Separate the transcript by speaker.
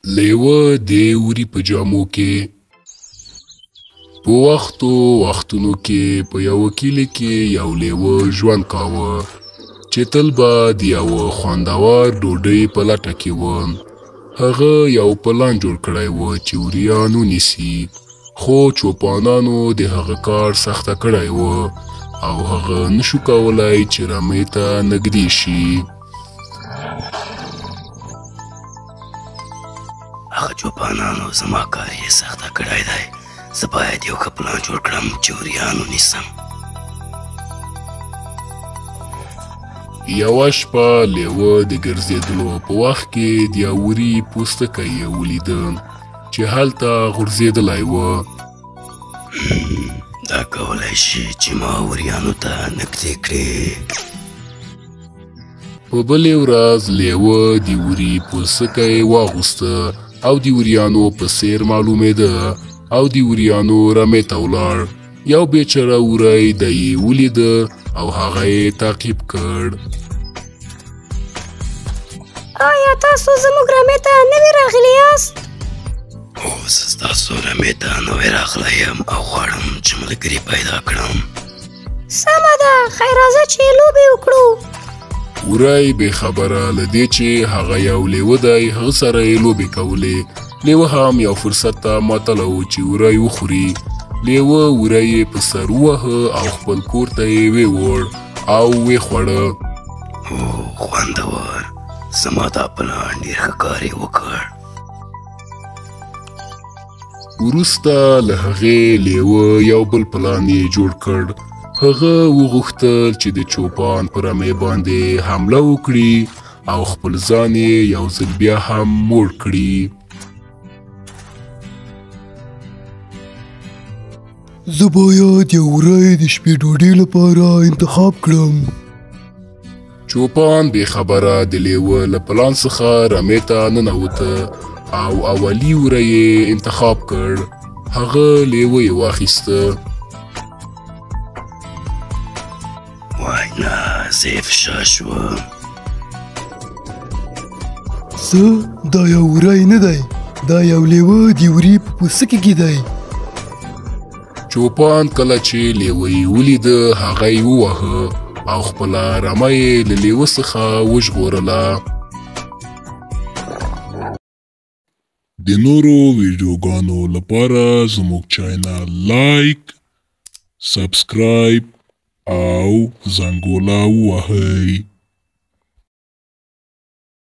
Speaker 1: لیوه د وري په جامو کې. په وختو وختونو کې په یوه کلي کې یو لیوه ژوند کاوه چې تل به د یوه خوندور ډوډۍ په لټه کې و. هغه یو پلان جوړ کړی و چې وریان ونیسي، خو چوپانانو د هغه کار سخته کړی و او هغه نشو کولای چې رمې ته نږدې شي.
Speaker 2: هغه چوپانانو زما کار یې سخته کړی دی. زه باید یو ښه پلان جوړ کړم چې وریان ونیسم.
Speaker 1: یوه شپه لیوه د ګرځېدلو په وخت کې د یو وري پوستکی یې ولیده چې هلته غورځېدلی و.
Speaker 2: دا کولی شي چې ما وریانو ته نږدې کړي.
Speaker 1: په بلې ورځ لیوه د وري پوستکی واغوسته او د وریانو په څیر معلومېده او د وریانو رمې ته ولاړ. یو بیچاره وری دی یې ولیده او هغه یې تعقیب کړ.
Speaker 3: آیا تاسو زموږ رمې ته نوي راغلي یاست؟
Speaker 2: هو، زه ستاسو رمې ته نوی راغلی یم او غواړم چې ملګري پیدا کړم.
Speaker 3: سمه ده، خیر راځه چې لوبې وکړو.
Speaker 1: وری بې خبره له دې چې هغه یو لیوه دی، هغه سره یې لوبې کولې. لیوه هم یو فرصت ته ماتله و چې وری وخوري. لیوه وری یې په سر وواهه او خپل کور ته یې ویوړ او ویې خوړه.
Speaker 2: هو، خوندور، زما دا پلان ډېر ښه کار یې وکړ.
Speaker 1: وروسته له هغې لیوه یو بل پلان یې جوړ کړ. هغه وغوښتل چې د چوپان په رمې باندې حمله وکړي او خپل ځان یې یو ځل بیا هم موړ کړي.
Speaker 4: زه باید یو وری د شپې ډوډۍ لپاره انتخاب کړم.
Speaker 1: چوپان بې خبره د لیوه له پلان څخه رمې ته ننوته او اولي وری یې انتخاب کړ. هغه لیوه یې واخیسته.
Speaker 2: وای نه، زه افشا شوم.
Speaker 4: څه؟ دا یو وری نه دی، دا یو لیوه د وري په پوستکي کې دی.
Speaker 1: چوپان کله چې لیوه یې ولیده، هغه یې وواهه او خپله رمه یې له لیوه څخه وژغورله. د نورو ویډیوګانو لپاره زموږ چینل لایک، سبسکرایب او زنګوله ووهئ.